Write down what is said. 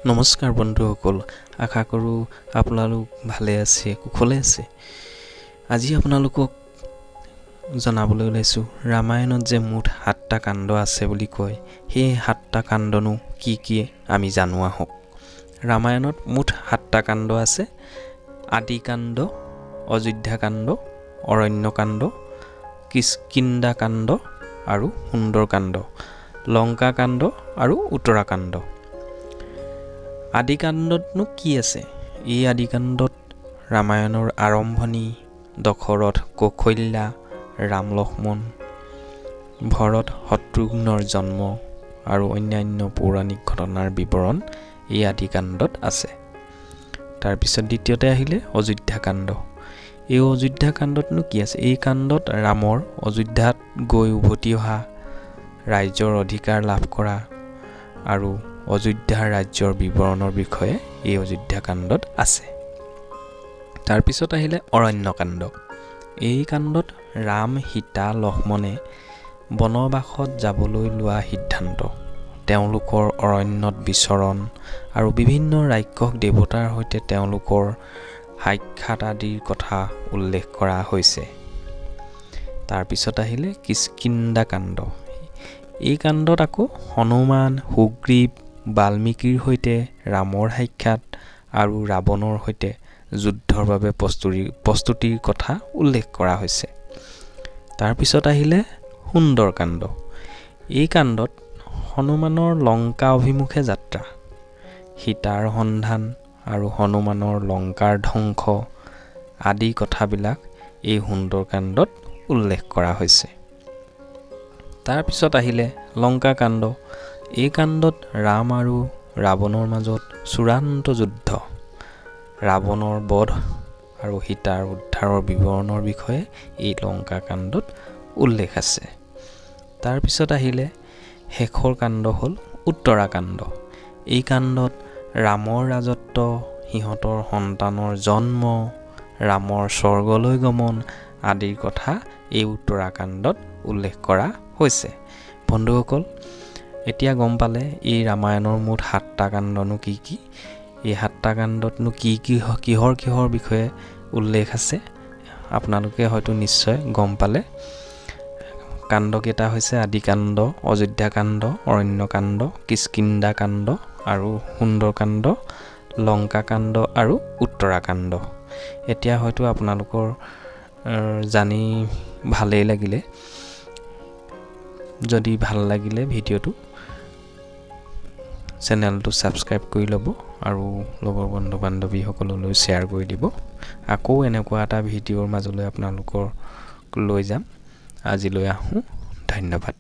নমস্কাৰ বন্ধুসকল, আশা কৰোঁ আপোনালোক ভালে আছে, কুশলে আছে। আজি আপোনালোকক জনাবলৈ ওলাইছোঁ ৰামায়ণত যে মুঠ 7টা কাণ্ড আছে বুলি কয়, সেই 7টা কাণ্ডনো কি কি আমি জানো আহক। ৰামায়ণত মুঠ 7টা কাণ্ড আছে। আদিকাণ্ড, অযোধ্যাকাণ্ড, অৰণ্যকাণ্ড, কিষ্কিন্ধাকাণ্ড আৰু সুন্দৰকাণ্ড, লংকাকাণ্ড আৰু উত্তৰাকাণ্ড। আদিকাণ্ডতনো কি আছে? এই আদিকাণ্ডত ৰামায়ণৰ আৰম্ভণি, দশৰথ, কৌশল্যা, ৰাম লক্ষ্মণ, ভৰত শত্ৰুঘ্নৰ জন্ম আৰু অন্যান্য পৌৰাণিক ঘটনাৰ বিৱৰণ এই আদিকাণ্ডত আছে। তাৰপিছত দ্বিতীয়তে আহিলে অযোধ্যাকাণ্ড। এই অযোধ্যাকাণ্ডতনো কি আছে? এই কাণ্ডত ৰামৰ অযোধ্যাত গৈ উভতি অহা, ৰাজ্যৰ অধিকাৰ লাভ কৰা আৰু অযোধ্যাৰ ৰাজ্যৰ বিৱৰণৰ বিষয়ে এই অযোধ্যাকাণ্ডত আছে। তাৰপিছত আহিলে অৰণ্যকাণ্ড। এই কাণ্ডত ৰাম, সীতা, লক্ষ্মণে বনবাসত যাবলৈ লোৱা সিদ্ধান্ত, তেওঁলোকৰ অৰণ্যত বিচৰণ আৰু বিভিন্ন ৰাক্ষস দেৱতাৰ সৈতে তেওঁলোকৰ সাক্ষাৎ আদিৰ কথা উল্লেখ কৰা হৈছে। তাৰপিছত আহিলে কিষ্কিন্ধাকাণ্ড। এই কাণ্ডত আকৌ হনুমান, সুগ্ৰীৱ, বাল্মীকিৰ সৈতে ৰামৰ সাক্ষাৎ আৰু ৰাৱণৰ সৈতে যুদ্ধৰ বাবে প্ৰস্তুতিৰ কথা উল্লেখ কৰা হৈছে। তাৰপিছত আহিলে সুন্দৰকাণ্ড। এই কাণ্ডত হনুমানৰ লংকা অভিমুখে যাত্ৰা, সীতাৰ সন্ধান আৰু হনুমানৰ লংকাৰ ধ্বংস আদি কথাবিলাক এই সুন্দৰকাণ্ডত উল্লেখ কৰা হৈছে। তাৰপিছত আহিলে লংকাকাণ্ড। এই কাণ্ডত ৰাম আৰু ৰাৱণৰ মাজত চূড়ান্ত যুদ্ধ, ৰাৱণৰ বধ আৰু সীতাৰ উদ্ধাৰৰ বিৱৰণৰ বিষয়ে এই লংকাকাণ্ডত উল্লেখ আছে। তাৰপিছত আহিলে শেষৰ কাণ্ড হ'ল উত্তৰাকাণ্ড। এই কাণ্ডত ৰামৰ ৰাজত্ব, সিহঁতৰ সন্তানৰ জন্ম, ৰামৰ স্বৰ্গলৈ গমন আদিৰ কথা এই উত্তৰাকাণ্ডত উল্লেখ কৰা হৈছে। বন্ধুসকল, এতিয়া গম পালে এই ৰামায়ণৰ মুঠ 7টা কাণ্ডনো কি কি, এই 7টা কাণ্ডতনো কি কি কিহৰ কিহৰ বিষয়ে উল্লেখ আছে, আপোনালোকে হয়তো নিশ্চয় গম পালে। কাণ্ডকেইটা হৈছে আদিকাণ্ড, অযোধ্যাকাণ্ড, অৰণ্যকাণ্ড, কিষ্কিন্ধাকাণ্ড আৰু সুন্দৰকাণ্ড, লংকাকাণ্ড আৰু উত্তৰাকাণ্ড। এতিয়া হয়তো আপোনালোকৰ জানি ভালেই লাগিলে। যদি ভাল লাগিলে ভিডিঅ'টো, চেনেলটো ছাবস্ক্ৰাইব কৰি ল'ব আৰু লগৰ বন্ধু বান্ধৱীসকললৈ শ্বেয়াৰ কৰি দিব। আকৌ এনেকুৱা এটা ভিডিঅ'ৰ মাজলৈ আপোনালোকক লৈ যাম। আজিলৈ আহোঁ, ধন্যবাদ।